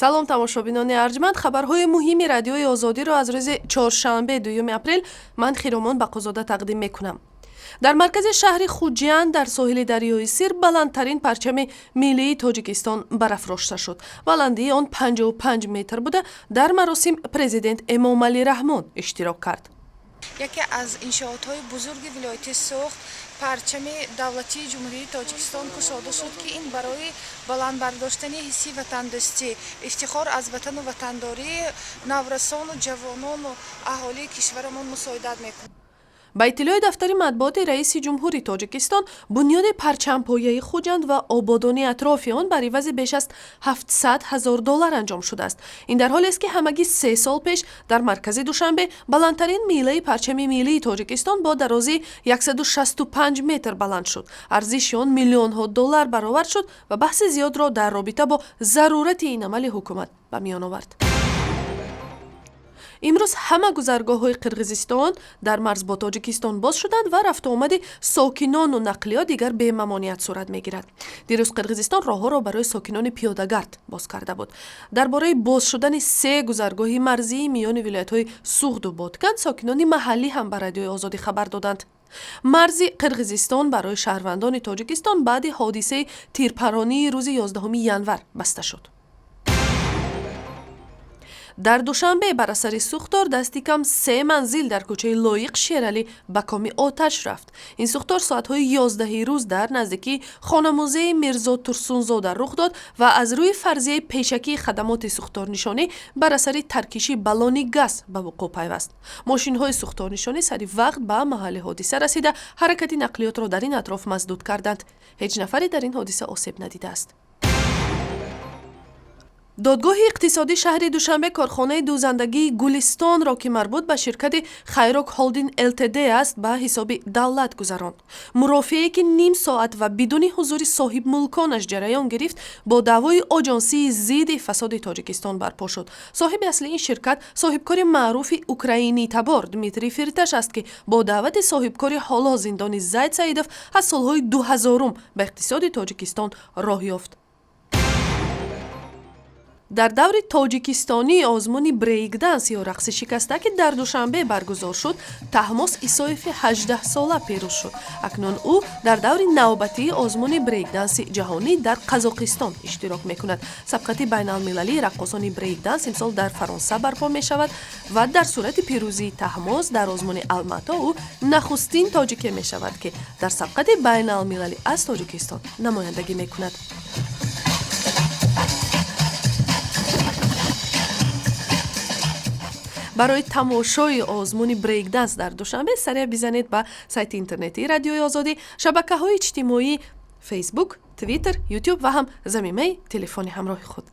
Салом, тамошобинони арҷманд. Хабарҳои муҳими Радиои Озодиро аз рӯзи чоршанбе, 2 апрел, ман, Хиромон Бақозода, тақдим мекунам. Дар маркази шаҳри Хуҷанд, дар соҳили дарёи Сир, баландтарин парчами миллии Тоҷикистон барафрошта шуд. Баландии он 55 метр буда, дар маросим президент Эмомалӣ Раҳмон иштирок кард. Яке аз иншоотҳои бузурги вилояти Суғд, парчами давлатии Ҷумҳурии Тоҷикистон кушода шуд, ки ин барои баланд бардоштани ҳисси ватандӯстӣ, ифтихор аз ватану ватандории наврасону ҷавонону аҳолии кишварамон мусоидат мекунад. Ба иттилои дафтари матбуоти раиси ҷумҳури Тоҷикистон, бунёди парчампояи Хуҷанд ва ободонии атрофи он бар ивази беш аз 700 ҳазор доллар анҷом шудааст. Ин дар ҳолест, ки ҳамагӣ 3 сол пеш дар маркази Душанбе баландтарин милаи парчами миллии Тоҷикистон бо дарозии 165 метр баланд шуд. Арзиши он миллионҳо доллар баровард шуд ва баҳси зиёдро дар робита бо зарурати ин амали ҳукумат ба миён овард. Имрӯз ҳама гузаргоҳҳои Қирғизистон дар марз бо Тоҷикистон боз шуданд ва рафтуомади сокинону нақлиёт дигар бемамоният сурат мегирад. Дирӯз Қирғизистон роҳҳоро барои сокинони пиёдагард боз карда буд. Дар бораи боз шудани се гузаргоҳи марзии миёни вилоятҳои Суғду Боткан сокинони маҳаллӣ ҳам ба Радиои Озодӣ хабар доданд. Марзи Қирғизистон барои шаҳрвандони Тоҷикистон баъди ҳодисаи тирпаронии рӯзи 11 январ баста шуд. Дар Душанбе бар асари сӯхтор дасти кам се манзил дар кӯчаи Лоиқ Шералӣ ба коми оташ рафт. Ин сӯхтор соатҳои 11-и рӯз дар наздикии хонамузеи Мирзо Турсунзода рух дод ва аз рӯи фарзияи пешакии хадамоти сӯхторнишонӣ бар асари таркиши баллони газ ба вуқӯъ пайваст. Мошинҳои сӯхторнишонӣ сари вақт ба маҳалли ҳодиса расида, ҳаракати нақлиётро дар ин атроф масдуд карданд. Ҳеҷ нафаре дар ин ҳодиса осеб надидааст. Додгоҳи иқтисодии шаҳри Душанбе корхонаи дӯзандагии Гулистонро, ки марбут ба ширкати Хайрок Холдинг ЛТД аст, ба ҳисоби давлат гузаронд. Мурофиае, ки ним соат ва бидуни ҳузури соҳибмулконаш ҷараён гирифт, бо даъвои Оҷонсии зидди фасоди Тоҷикистон барпо шуд. Соҳиби асли ин ширкат соҳибкори маъруфи украинитабор Дмитрий Фирташ аст, ки бо даъвати соҳибкори ҳоло зиндони Зайд Саидов аз солҳои 2000-ум ба иқтисоди Тоҷикистон роҳ ёфт. Дар даври тоҷикистонии озмуни брейкданс ё рақси шикаста, ки дар Душанбе баргузор шуд, Таҳмос Исоеви 18-сола пирӯз шуд. Акнун ӯ дар даври навбатии озмуни брейкданси ҷаҳонӣ дар Қазоқистон иштирок мекунад. Сабқати байналмилалии раққосони брейкданс имсол дар Фаронса барпо мешавад ва дар сурати пирӯзии Таҳмос дар озмуни Алмато ӯ нахустин тоҷике мешавад, ки дар сабқати байналмилалӣ аз Тоҷикистон намояндагӣ мекунад. Барои тамошои озмуни брейкданс дар Душанбе сареъ бизанед ба сайти интернетии Радиои Озодӣ, шабакаҳои иҷтимоӣ, Фейсбук, Твиттер, Ютуб ва ҳам замимаи телефони ҳамроҳи худ.